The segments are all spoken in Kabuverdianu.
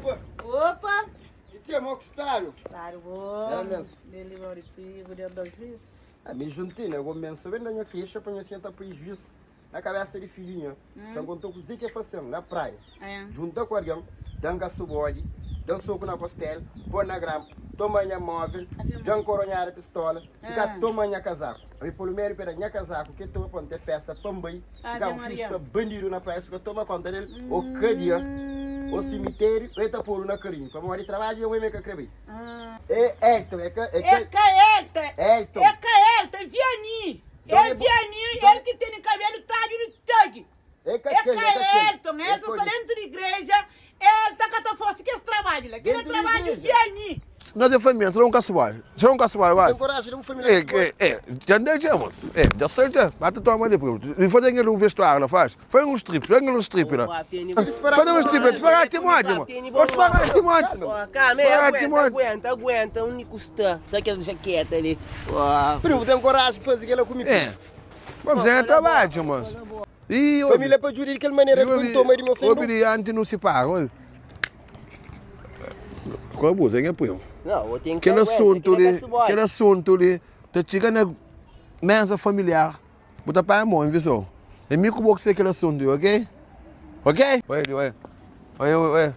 Opa! Opa! E tia, mo ki stadu? Stadu bo. Era mesmo. Deus librau di prigu, Deus dau juiz. Ah, mi junti, né? Go menso ben da nho kexa pa nho senta pui juiz na cabeça di filho nho. Hum. Sa contou kuze ke fasen na praia. É. Junta ku alguém, dan gasubodi, dan soco na costela, pô na grampa, toma nha móvel, dan coronhada pistola, Fika Ah. toma nha kazaku. Ami polu medu pe da nha kazaku ke toma pa N te festa pa N bai. Ave Fika bu Maria. fiju sta bandidu na praia fika toma konta del o kadia o simiteriu o e ta podu na karinhu pamodi trabadju nha mui me ka kre bai. E Elton e ka e ka É ka Elton. Elton. É ka Elton, é Viani. Então É é bo- Viani, então el ki tene kabelu tadju di tagi. É ka É kel, ka é ka kel. Elton, É Elton sta kodi. dentu di igreja, el ta ka ta fase kes trabadju la. Kel é Dentu di trabadju igreja. Viani. Nós é família, será um caçoar. Será um caçoar, Tem quase. coragem de bu família É, caçoar? é, é, já andei já, moço. É, já sei já. Bate toma ali, pô. E fazer aquele vestuário lá, faz. Faz um strip, faz um strip lá. Faz um strip, disparate monte, mano. Disparate monte. Calma, Disparate aguenta, monte. aguenta, aguenta. Onde que está? Tá aquela jaqueta ali. Ó. Primo, tem coragem de fazer aquela comigo? É. Vamos é trabalho, moço. E Família pa djuda di kel manera di pudi toma di meu sem Obi anti nu separa, oi. Ku abusa nha primo. Não, eu tenho que Kel aguenta, asuntu kel li, é ka subói. kel asuntu li ta txiga na mesa familiar, bu ta panha mon, visou. É mi ku bo ki sai kel asuntu li, ok? Ok? Oi, oi. Oi, oi.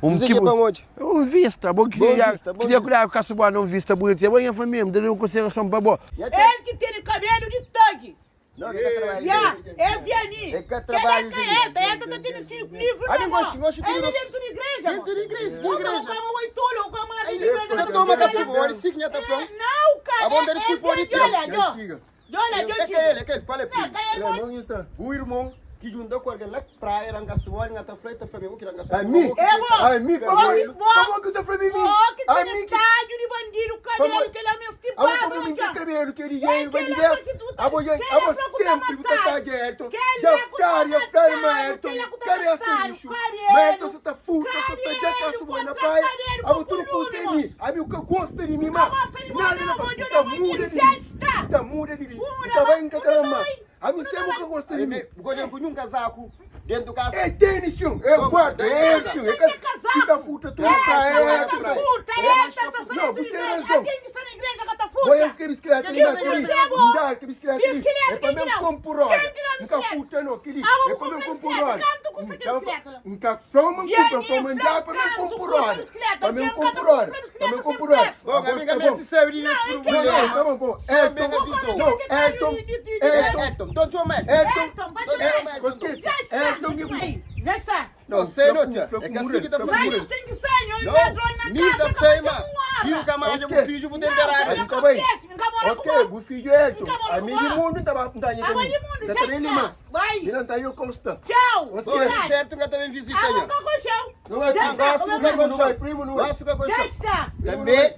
Um Kuzê ki é pa odja? Un vista, bo Bom kria, vista, bom kria vista. kuidadu ku kasu bo, na un vista bunitu. É bo nha família, mi ta da un konsiderason pa bo. Nha ten. El ki tene kabelu di tagi. Não, é ka trabalho. Ya, é Viani. É ka Kel trabalho, é ka Zé. Elton, Elton ta tene si livru Ah, na mi mó. gosto, gosto El tudo. é dentu di igreja, mó. Dentu di igreja, ki Ô, igreja? ma ma oi tolu, ô, ma di igreja, Ta ta toma toma ka subori, si ki nha ta fla. Não, cara. A bom da desculpa de é Olha, Tchau. Jô. Tchau. Olha, Jô, É ka el, é ka el. Qual é Não, ka el, primo? mó. Bu irmon ki junta ku algen na praia, ranga suor, nga ta fla, ta fla mi, bu ki ranga suor. A mi? É, bom. A mi, Bom, pamodi? bom. Pamodi ki ta fla mi mi? Ó, que A tene mi ki tadju di bandidu, kabelu, Pamodi- kel homem sti Abo pasa pamodi na mi ki txon. kabelu ki é di É jeito, kel bandidez. lá que tu ta- Abo, kel abo lá que tu ta sempre bu ta matado. tadja Elton. Kel Dja lá que tu ta flari, dja flari ma matado, Elton, kel lá que tu ta cabeça matado, lixo. cabelo. Ma Elton sa ta furta, sa ta dja Cabelo, kasu boi na contra praia. cabelo, Abo tudu com ku se coluna, mi. Ami u ka gosta di mi Ka ma. gosta di bo, Nada não, na bom, fasi. dja Ta não, muda bandido, di já mi. está. Ta muda di mi. Muda, Ta bai nka ta muda ba mas. bai. Ami sempre ka gosta di mi. Bu ka ku nunca casaco dentro do casa. É tênis, sim. É guarda, é sim. É Tem casaco. que tá furta tudo É, pra essa é. tá furta, é essa tá só Não, dentro bu de tem igreja. razão. Alguém que está na igreja que tá furta. Boi eu que bicicleta Quem ali, que aquele. bicicleta, bo? Dá que bicicleta ali. Bicicleta, É pra quem que mim dá? compor roda. Quem que dá Nunca bicicleta? furta não, aquele. Ah, É vou pra mim comprar compor bicicleta. roda. Quanto custa aquela bicicleta lá? Nunca só uma Vianinha, compra, só mandar pra mim Franco, compor custa roda. bicicleta. Pra mim Quem compor cada roda. compra bicicleta Pra mim sem compor roda. preço. Bom, Agora amiga, tá me bom. se sabe Não, nesse é que problema. Não, não, tá bom, bom. Elton, não, Elton, Elton, Elton, então tchau, Elton. Elton, Elton, vai Elton, direto. Esquece. Já está. Elton, Vai, Já está. Não sei, não, tia. É que assim que tá Vai, fazendo. nós tem que sair, nós Não, ladrão na minta casa, sei, que ma. Filho que mais Esquece. o filho bu tentarado. Não, Tá bem. esquece, nunca mora com Ok, bo. o filho é Elton. Nunca mora A com mim de bo. mundo não tá não tá Ah, mas de mundo, Tá já também está. limas. Vai. E não tá eu consta. Tchau. Esquece. Vai. Certo que também visita Ah, nha. vou com o chão. Não vai Já está, primo, como é que primo, não vai, primo, não vai. Nosso que Já está. Também,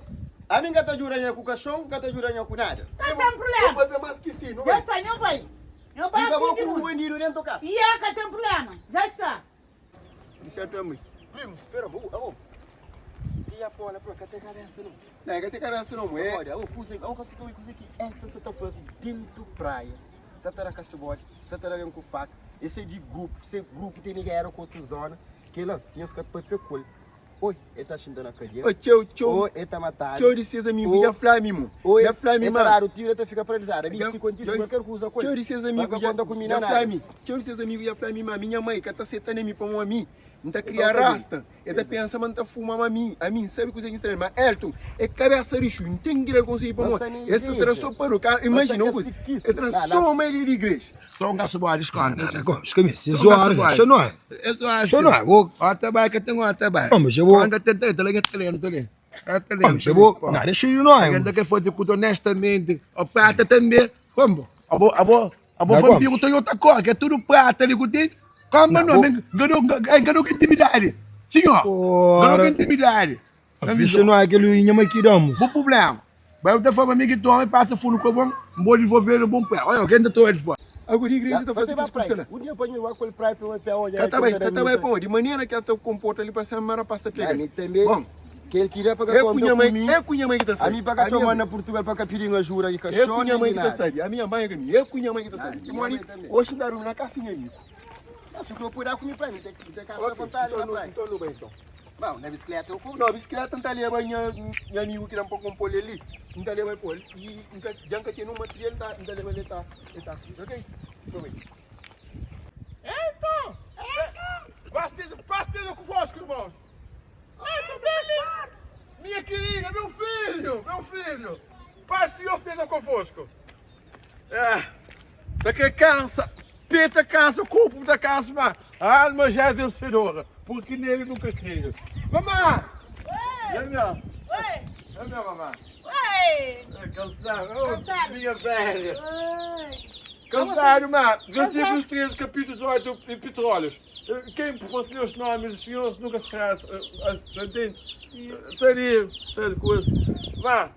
a mim que tá jurando com o cachorro, que tá jurando com nada. Não tem Não problema. vai ver mais que sim, não Já vai. está, não vai. Não vai Fica bom assim de com o mundo. bandido dentro do casa. E é que tem problema. Já está. Isso é tua mãe. Primo, espera, vou, vou. Que a porra, pô, que tem cabeça não. Não, é que tem cabeça não, é. Olha, eu pus aqui, eu consigo eu aqui. Então você tá fazendo dentro praia. Você tá na caçobote, você tá na com faca. Esse é de grupo, esse grupo tem guerra com outra zona. Que lá assim, os caras põem col. Oi, ele tá xingando na cadeia. Ô, tchau, tchau. Oi, ele tá matado. Tchau de seus amigos, Ô. já flá mimo. Oi, Já flá ele mimo. tá raro, o tiro ele fica paralisado. A Já- mim, se quando já- qualquer coisa, coisa. Tchau de seus amigos, já conta comigo, já nada. flá mim. Tchau de seus amigos, já flá mim, mas minha mãe que tá aceitando em mim para um a mim. Não tá criar Então, tá bem. rasta. Ele tá pensando, mas não tá fumando a mim. A mim, sabe coisa que estranha. Mas Elton, é cabeça lixo, não tem que ir conseguir para Mas mim. tá nem Esse igreja. traçou para o cara. Imagina, tá uma coisa. que se quis. Ele Lá, lá. traçou uma ilha de igreja. Só um caçoar, esconde. Esquece, zoar, deixa não é. É só assim. Deixa não é. Vou. Ó, trabalho que tem um trabalho. Não, mas eu vou- Quando tem talento, tem talento ali. É talento. Não, mas eu vou. Não, deixa eu não é. Ainda que for discutir honestamente, o prata também. Como? A boa, a boa, a boa Não, família como? o Toyota Cor, que é tudo prata ali com tem. Como não? vou- Ganhou com intimidade. Senhor, Ora. ganhou com intimidade. Deixa não é aquele inha que damos. Bom problema. Mas da forma amiga que toma e passa fundo com o bom, vou desenvolver um bom pé. Olha, quem ainda estou eles, pô. Agora a igreja tá Vai fazendo pra isso com praia. Um dia põe o com praia para o olhar. Tá bem, tá bem, pô. De maneira que ela tá comporta ali para ser uma rapaz tá A pegando. mim também. Bom, Que ele queria pagar é conta cunha mãe, comigo. é cunha mãe que tá A sabendo. mim pagar tchau na Portugal para pedir uma jura de É cachorro. cunha mãe que tá sabendo. A minha mãe é que é cunha mãe que tá Ah, sabendo. minha Mori, mãe também. hoje dá na casinha amigo. Se tu procurar comigo para mim, tem que ter casa à Ok, vontade então na não, praia. então não vai então. Não, na bicicleta eu fui. Não, bicicleta não tá leva nha, nha amigo que dá para compor ali. Não tá leva pôr. E já que tem um material, tá, não tá leva ele tá, ele tá. Ok? Tô bem. Então! Paz esteja, paz esteja convosco, irmãos. Minha querida, meu filho, meu filho. Paz do Senhor esteja convosco. É, daqui cansa, peta cansa, o corpo da cansa, mas a alma já é vencedora, porque nele nunca creio. Mamã! Oi! Minha, Oi! é minha mamã. Oi! É, cansado, oh, Cansado. minha velha. Oi! Cansado, má. Versículos 13, capítulo 18 e petróleos. Quem partilhou os nomes dos senhores nunca será entende? Seria, seria coisa. Vá,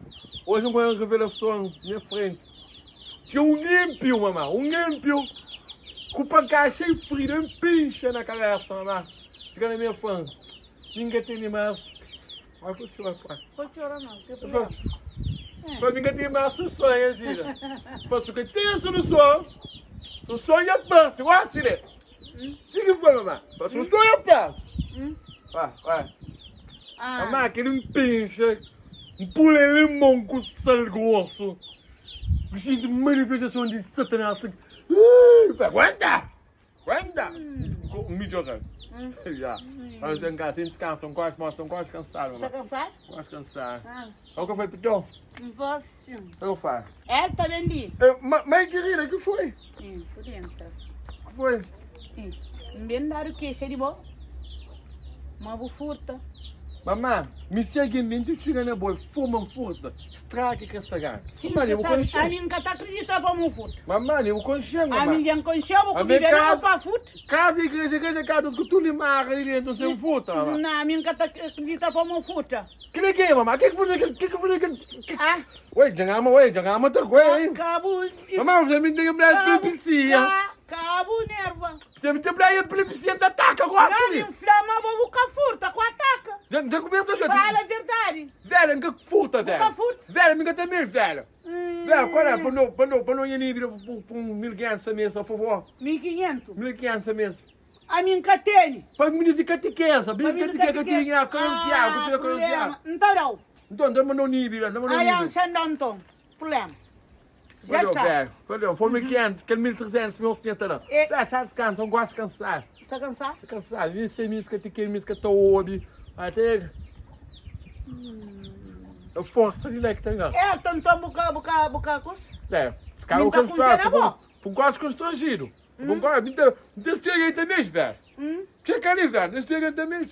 hoje uma revelação na minha frente. Tinha um ímpio, mamá, um ímpio, com pancada cheio de ferida, um pincha na cabeça, mamá. Chega na minha fã. Ninguém tem mais. Vai pro senhor, pai. Pode chorar não, tem problema. Para mim que tem mais soluções, hein, filha? Faço que tem solução. Solução é passa, eu acho, né? Siga foi, mamãe. Solução é passa. Vai, vai. Ah, Mamãe, aquele um pincha, um pula limão com sal grosso. Gente, manifestação de Satanás. Vai, aguenta! Aguenta! Um melhor. Já. Vamos em casa, sem descanso, quase morto, quase cansado, está mamãe. cansado? Quase cansado. Ah, É o que foi, Pitão? não vou sim. O que eu faço? Ela tá bem ali. Mãe querida, o que foi? Sim, por dentro. O que foi? Sim. Bem dado queixa de bom. Mas vou furta. Mamã, me segue em mim, tu chega na boa, fuma, furta, estraga que estragar. Mamãe, eu vou A conhecer. mim nunca tá acreditando para um furto. Mamãe, eu vou conhecer, A mamãe. mim já conheceu, vou A comer minha não casa- para furto. Casa, igreja, igreja, casa, que tu limarra ali dentro, sem furta, mamãe. Não, a mim nunca tá acreditando para um furto. Que nem quem, mamãe? Que que foi aquele? Que que foi aquele? Que... Ah, Oi, jangama, oi, jangama, tá com hein? cabo. Mamãe, você me tem mulher epilepsia. Cabo nerva. Você me tem mulher epilepsia, da ataca agora, Não, me filho. inflama, vou buscar furta, com ataca. Já, já começa, gente. Fala a verdade. Velho, nunca furta, velho. Nunca furta. Velho, nunca tem medo, velho. Hum. Velho, qual é? Para não, para não, para não ir para um 1500 a mês, por favor. 1500. 1500 a mês. A mim nunca tem. Para mim de catequese, Para de catequese, que tinha credencial, que tinha credencial. Então não. Então, não mandou nível, não mandou Aí é um nível. sendo Problema. Já Valeu, está. velho. Valeu, foi 1500, que 1300, 1700 não. É. Já sabe cansa, não gosto de cansar. Está cansado? Tô cansado, nem sei nisso que tem que que tô obi. Até a força de lá que tem lá. É, então então buca buca buca cus. É, esse cara é Não tá constrangido. funcionando, Um gosto constrangido. Um gosto, me deu, me deu chega também, velho. Chega ali, velho, não chega também.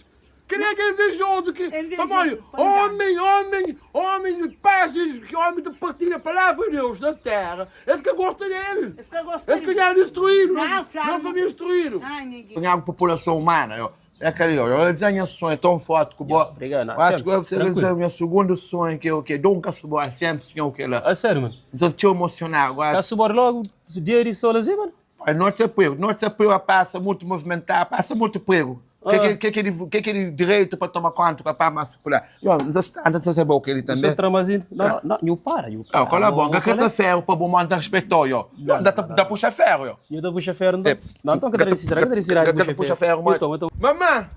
Quem é que é invejoso que. Invejoso, Vamos, pode homem, homem, homem de paz, que homem de partilha a palavra de Deus na terra. Esse que gosta dele. Esse que gosta Esse que já é destruído. Não, Nós Flávio. nós família destruído. Ai, ninguém. Ganhar população humana, eu. É aquele, eu, eu desenho sonho tão forte que o Yeah, obrigado. Não, Acho sempre, que eu você tranquilo. é o meu segundo sonho que eu que nunca subo, sempre sonho que lá. A sério, mano. Então te emocionar agora. Tá subir logo, dia de sol assim, mano. A noite é prego, noite é prego, passa muito movimentar, passa muito prego. Que Ah. que que que que que direito para tomar conta para mascular. Eu não está antes de bom que ele Você também. tramazinho. Não, não, não, para, eu para. Ah, qual é bom? Que que tá ferro para bom mandar respeito, eu. Não, Dá não, dá puxa ferro, eu. Eu dou puxa ferro, não. É. Não, então que tá será que será Que puxa ferro, mas. Então, então. Mamã,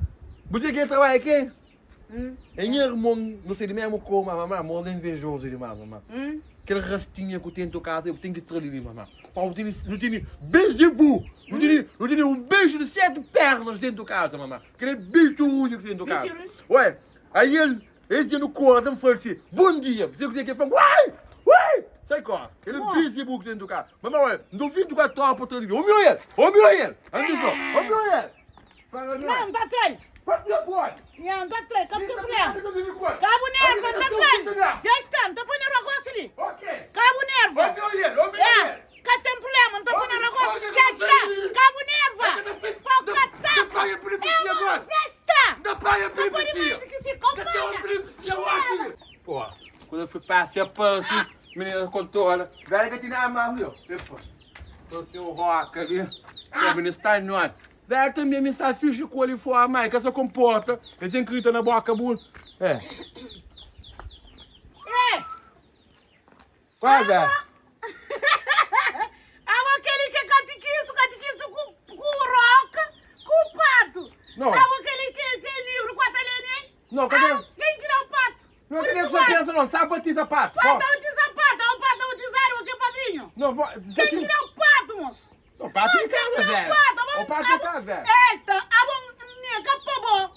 você quer trabalhar aqui? É meu irmão, não sei de mesmo como, mamã, morre invejoso demais, mamã. Hum? Aquele rastinho que eu tenho em casa, eu tenho que trazer ali, mamã. Pá, não tem, não tem bezebu, não tem, não tem um beijo de sete pernas dentro de casa, mamã. Aquele bicho único dentro de casa. Mentira. Ué, aí ele, esse dia no corda, me falou assim, bom dia. Você que ele falou, uai, uai, sai corre. Aquele bezebu dentro de casa. Mamã, ué, não dou 24 horas para trazer ali. Ô meu ele, ô meu ele, Anderson, ô meu ele. Fala, Não, não tá atrás. Pode, pode. Não, não tá atrás. Cabo tem problema. Cabo nerva, não tá atrás. Já está, não tá pondo negócio ali. Ok. Cabo nerva. Ô meu ele, ô meu É, ele. cá tem problema, não tá pondo negócio. Já está. Cabo nerva. Pau Da praia cataca. epilepsia agora. Já está. Da praia Não pode mais epilepsia. do que se Cadê o acompanha. epilepsia hoje? Pô, quando eu fui passear, passe, menina contou, olha, velho que tinha a mão, viu? Epa, trouxe o rock ali, o menino está em nós. Velho também me salsicha com ele fora, mãe, que essa comporta, eles encrita na boca, burro. É. É. Qual é, velho? Ah, aquele que é catequista, catequista com, com roca, com pato. Não. Ah, aquele que, que é livro com a talene. Não, cadê? Ah, quem que dá o pato? Não, cadê que você pensa, não? Sabe batiza pato. Pato batiza pato, o pato batizado, o que padrinho? Não, vou... Quem que dá o pato, moço? Não, pato é cara, velho. O pato é cara, velho. Eita, a bom, nega, pô,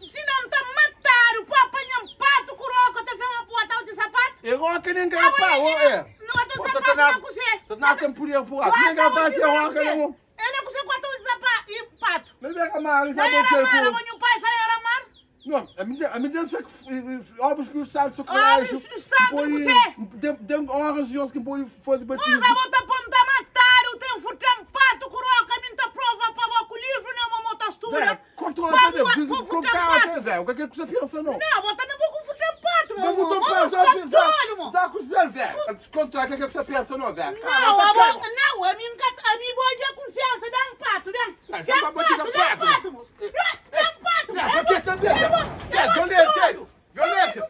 Se não tá matado, pô, apanha um pato, curoca, te fez uma porta de sapato. E roca nem garapa, ô, é. Não, até sapato não cozê. Satanás tem poder por lá. Nem garapa, se roca, não. Eu não consigo quatro de sapato e pato. Mas vem cá, Mara, sabe o que é? Meu pai, sabe era mar? Não, a minha, a minha dança que obras que o santo socorro. Obras do santo, Tem horas e horas que pode fazer batismo. Mas a bota ponta matar, tem futar pato, curoca, minha prova para o livro, não uma motastura. Controla também, com cara, velho. O que é que você pensa, não? Não, bota também vou futar pato, Mas vou tomar, já já velho. Controla o que é que você pensa, não, velho. Não, a bota, não, a mim, a mim vou de confiança, dá um pato, dá. Dá um pato, dá um pato, moço. Dá um pato, Não, porque também. É, violência, violência.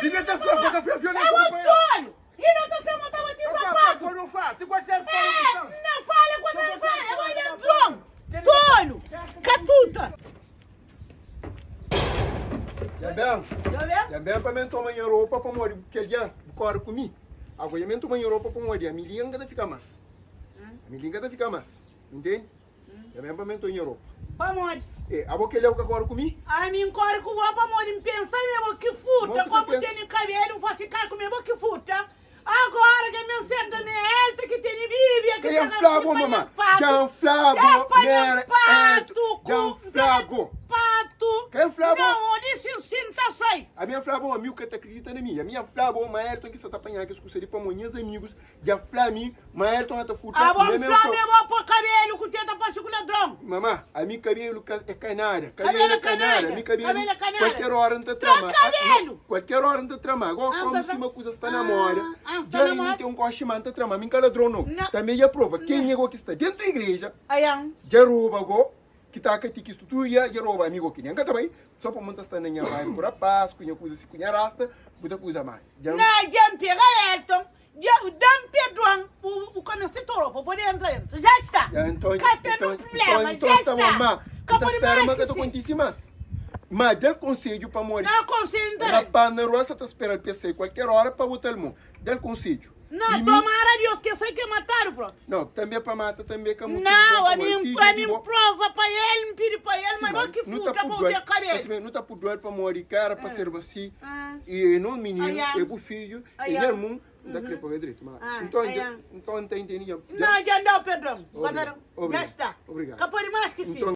Bíblia tá falando, porque foi violência, companheiro. É E não tá falando, tá batendo sapato. Não fala, tem quase certo. Não fala quando ele fala, é o ladrão. Tolo, catuta. Já bem? Já bem? Já bem para mim tomar minha roupa para morrer, porque ele corre comigo. Agora, eu tomar minha roupa para morrer, a minha língua fica mais. A minha língua fica mais, entende? Já bem para mim tomar minha roupa. Para morrer. É, a boca ele é o que corre comigo? A mim corre com o para morrer, pensa mesmo que furta, como tem cabelo, faço ficar comigo que furta. Agora que me certa minha elta que tem Bíblia, que tem flabo, mamãe. Já flabo, mera, pato, já flabo. Pato. Quem flabo? Não, disse sim, tá sai. A minha flabo, a minha que acredita na minha. A minha flabo, mas Elton que se tá apanhar que escusa para meus amigos, já flami, mas Elton tá furta. Ah, bom, flami, eu vou pôr cabelo com tenta para o ladrão. Mamã, a minha cabelo é canária. Cabelo é canária. Minha cabelo, cabelo é canária. Qualquer hora não tá trama. Cabelo. Qualquer hora não tá trama. Agora como se uma coisa está na moda. Já não tem um coche manta trama, minha ladrão não. Também já prova. Quem negou que está dentro da igreja, já rouba agora. Que tá aqui que estrutura já rouba amigo que nem também. Só para montar está na minha mãe por rapaz, cunha coisa se cunha rasta, muita coisa mais. Não, já me pega Elton. Já dá-me perdão, o caminho se torou para poder entrar dentro. Já está. Então, então, problema, já está. Então, espera, mas que eu acontece mais. Mas dá conselho para morrer. Não, conselho, então. Rapaz, na rua, você tá esperando pensei qualquer hora para botar o mão. Dá conselho. Não, tomara Deus, que sei que mataram, pronto. Não, também para matar, também que Não, a mim, a mim prova para ele, me pede para ele, mas não que futa para o ter cabelo. Não tá por doer para morrer, cara, para ser assim. E não menino, é o filho, é irmão, não dá para ver direito. Então, então, não tem entendendo. Não, já não, perdão. Já está. Obrigado. Capô de mais que sim.